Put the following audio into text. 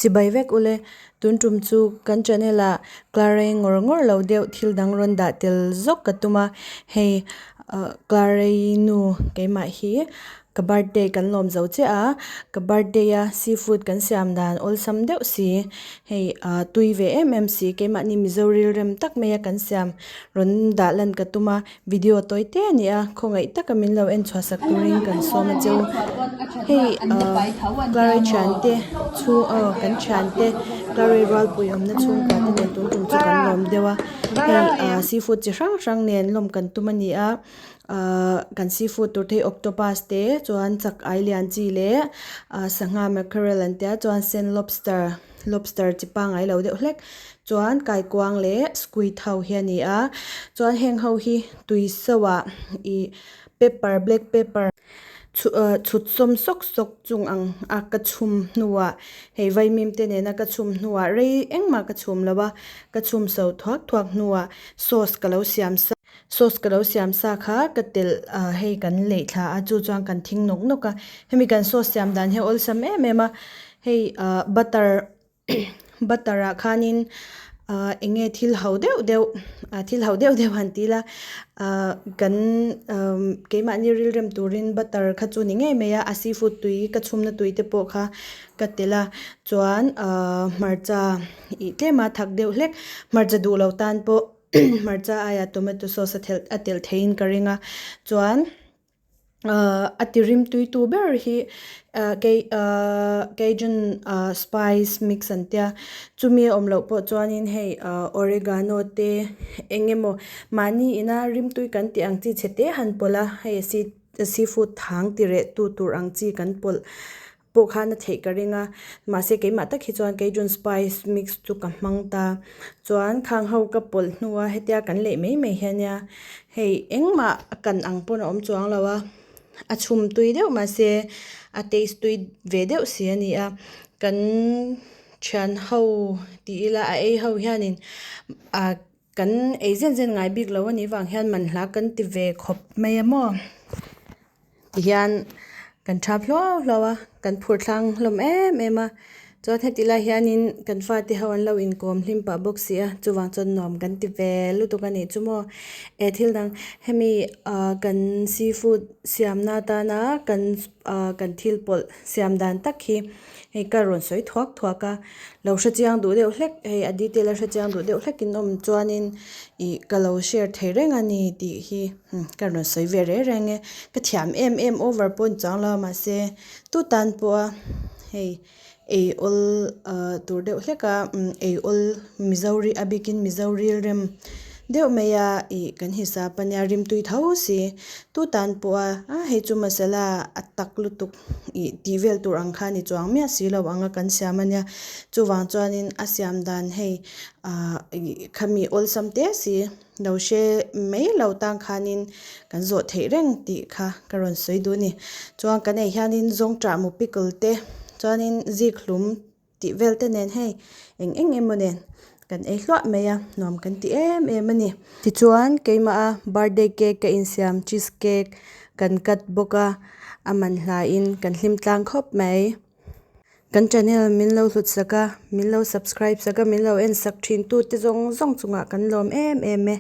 Chibai vek ule, tun tum chu kan channel ah Clarei ngawr ngawr lo deuh thil dang rawn dah tel zawk ka tum a, hei ah Clarei nu keimah hi ka birthday kan lawm zo chiah a, ka birthday a seafood kan siam dan awlsam deuh si hei ah tui ve em em si keimahni Mizo rilrem tak mai a kan siam rawn dah lan ka tum a. Video tawi te a ni a, khawngaih taka min lo en chhuah sak turin kan sawm a cheu. Hei ahh Clary thiante chhung aw kan thiante Clary rualpui awmna chhungkua te nen tun tum chu kan lawm deuh a. Hei ahh seafood chi hrang hrang nen lawm kan tum a ni a, ahh kan seafood tur te hi octopus te chuan chak ai lian chi leh ahh sangha mackerel an tia chuan sen lobster lobster chi pangngai lo deuh hlek chuan kaikuang leh squid ho hi a ni a chuan heng ho hi tui so ah ih pepper black pepper chhu ah chhut sawm sawk sawk chung ang a ka chhum hnuah hei vaimim te nena ka chhum hnuah rei engmah ka chhum lo a ka chhum so thuak thuak hnuah sauce ka lo siam sa sauce ka lo siam sa kha ka telh ah hei kan leih thla a chu chuan kan thing nawk nawk a hemi kan sauce siam dan hi a awlsam em em a hei ah butter butter ah khanin ah eng nge thil ho deuh deuh ah thil ho deuh deuh han ti ila ah kan umm keimahni rilrem turin butter kha chu ni ngei mai a a seafood tui ka chhumna tui te pawh kha ka telh a chuan ah hmarcha ih tlem a thak deuh hlek hmarcha duh lo tan pawh hmarcha aiah tomato sauce a thelh a telh theihin ka ring a chuan. Ahh a ti rim tui tu ber hi ah kei ahh cajun ah spice mix an tia chumi a awm loh pawh chuanin hei ah oregano te eng emaw mahni ina rim tui kan tih ang chi chhe te han pawlh a hei seafood thang ti reh tu tur ang chi kan pawlh pawh khan a theih ka ring a mahse keimah tak hi chuan cajun spice mix chu ka hmang ta chuan khang ho ka pawlh hnua hetia kan leh mai mai hi ania hei engmah a kan ang pawn a awm chuang lo a a chhum tui deuh mahse a taste tui ve deuh si a ni a kan thian ho tih ila a ei ho hianin ah kan ei zen zen ngai bik lo a nih vang hian man hla kan ti ve khawp mai a maw. Tihian kan thap hluau hluau a, kan phur thlang hlawm em em a, chuan heti lai hianin kan fate ho an lo inkawm hlim pah bawk si a, chuvang chuan nuam kan ti ve lutuk a nih chu maw. Eh thil dang hemi ah kan seafood siamna atana kan ah kan thil pawlh siam dan tak hi hei ka rawn sawi thuak thuak a, lo hre chiang duh deuh hlek hei a detail a hre chiang duh deuh hlekin awm chuanin ih ka lo share thei reng a ni tih hi. Ka rawn sawi ve reng reng e, ka thiam em em over pawh ni chuang lo a mahse tu tan pawha hei ei awl ah tur deuh hlek a ei awl mizo ri a bikin mizo rilrem deuh mai a ih kan hisap a nia rimtui tho si tu tan pawha a hei chu masala a tak lutuk ih tih vel tur ang kha ni chuang miah si lo ang a kan siam a nia chuvang chuanin a siam dan hei ah ih khami awlsam te si. Lo hre mai lo tang khanin kan zawh theih reng tih kha ka rawn sawi duh a ni. Chuan kan ei hianin zawngṭah mu pickle te chuanin zik hlum tih vel te nen hei eng eng emaw nen kan ei hluah mai a nuam kan ti em em a ni. Tichuan keimah a birthday cake ka insiam cheese cake kan cut bawk a a man hlain kan hlim tlang khawp mai. Kan channel min lo hlut sak a, min lo subscribe sak a, min lo en sak thin tu te zawng zawng chungah kan lawm em em e.